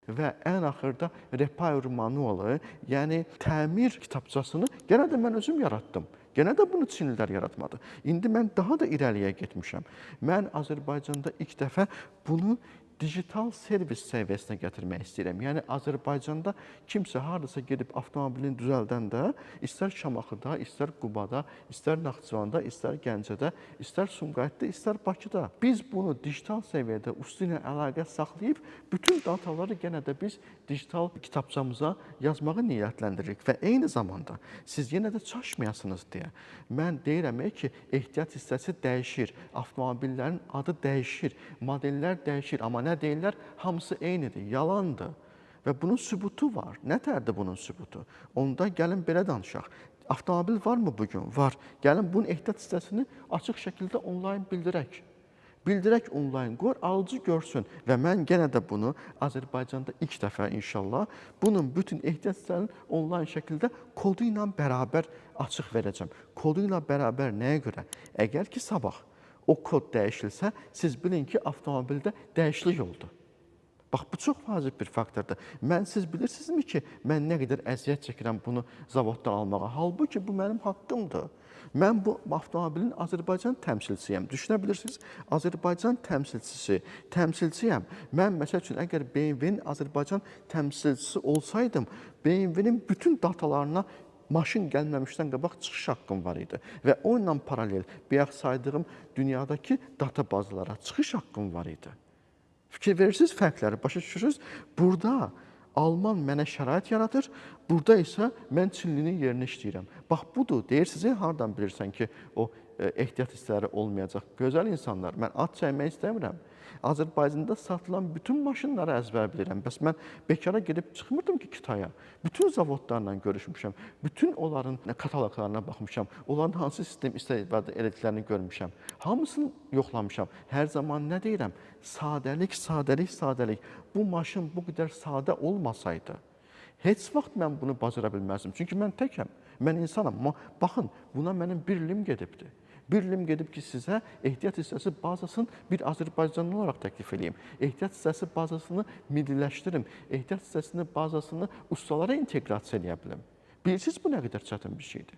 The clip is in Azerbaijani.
Və ən axırda repair manualı, yəni təmir kitabçasını yenə də mən özüm yaratdım. Yenə də bunu Çinlilər yaratmadı. İndi mən daha da irəliyə getmişəm. Mən Azərbaycanda ilk dəfə bunu digital servis səviyyəsinə gətirmək istəyirəm. Yəni Azərbaycanda kimsə hardasa gedib avtomobilini düzəldəndə, istər Şamaxıda, istər Qubada, istər Naxçıvanda, istər Gəncədə, istər Sumqayıtda, istər Bakıda biz bunu digital səviyyədə usta ilə əlaqə saxlayıb bütün dataları yenə də biz digital kitabçamıza yazmağı niyyətləndiririk və eyni zamanda siz yenə də çaşmayasınız deyə mən deyirəm ki, ehtiyat hissəsi dəyişir, avtomobillərin adı dəyişir, modellər dəyişir, amma nə deyirlər? Hamısı eynidir, yalandır. Və bunun sübutu var. Nə tərdir bunun sübutu? Onda gəlin belə danışaq. Avtomobil varmı bu gün? Var. Gəlin bunun ehtiyat hissəsini açıq şəkildə onlayn bildirək. Bildirək onlayn, qoy alıcı görsün və mən yenə də bunu Azərbaycanda ilk dəfə inşallah bunun bütün ehtiyat hissələrini onlayn şəkildə kodu ilə bərabər açıq verəcəm. Kodu ilə bərabər nəyə görə? Əgər ki sabah o kod dəyişilsə, siz bilin ki, avtomobildə dəyişiklik oldu. Bax, bu çox vacib bir faktordur. Mən, siz bilirsinizmi ki, mən nə qədər əziyyət çəkirəm bunu zavoddan almağa? Halbuki bu mənim haqqımdır. Mən bu avtomobilin Azərbaycan təmsilçisiyəm. Düşünə bilirsiniz, Azərbaycan təmsilçisi, təmsilçiyəm. Mən məsəl üçün əgər BMW-nin Azərbaycan təmsilçisi olsaydım, BMW-nin bütün datalarına maşın gəlməmişdən qabaq çıxış haqqım var idi və onunla paralel bayaq saydığım dünyadakı data bazalara çıxış haqqım var idi. Fikir verirsiniz fərqləri, başa düşürsünüz? Burada Alman mənə şərait yaradır, burada isə mən Çinlinin yerinə işləyirəm. Bax budur, deyirsiniz, hardan bilirsən ki, o ehtiyat hissələri olmayacaq? Gözəl insanlar, mən ad çəkmək istəmirəm. Azərbaycanda satılan bütün maşınları əzbər bilirəm. Bəs mən bekara gedib çıxmırdım ki Kitaya. Bütün zavodlarla görüşmüşəm. Bütün onların kataloqlarına baxmışam. Onların hansı sistem istifadə etdiklərini görmüşəm. Hamısını yoxlamışam. Hər zaman nə deyirəm? Sadəlik, sadəlik, sadəlik. Bu maşın bu qədər sadə olmasaydı, heç vaxt mən bunu bacara bilməzdim. Çünki mən təkəm, mən insanam. Amma baxın, buna mənim bir ilim gedibdir. Bir ilim gedib ki, sizə ehtiyat hissəsi bazasını bir Azərbaycanlı olaraq təklif eləyim. Ehtiyat hissəsi bazasını milliləşdirim. Ehtiyat hissəsini bazasını ustalara inteqrasiya eləyə bilim. Bilirsiniz, bu nə qədər çətin bir şeydir.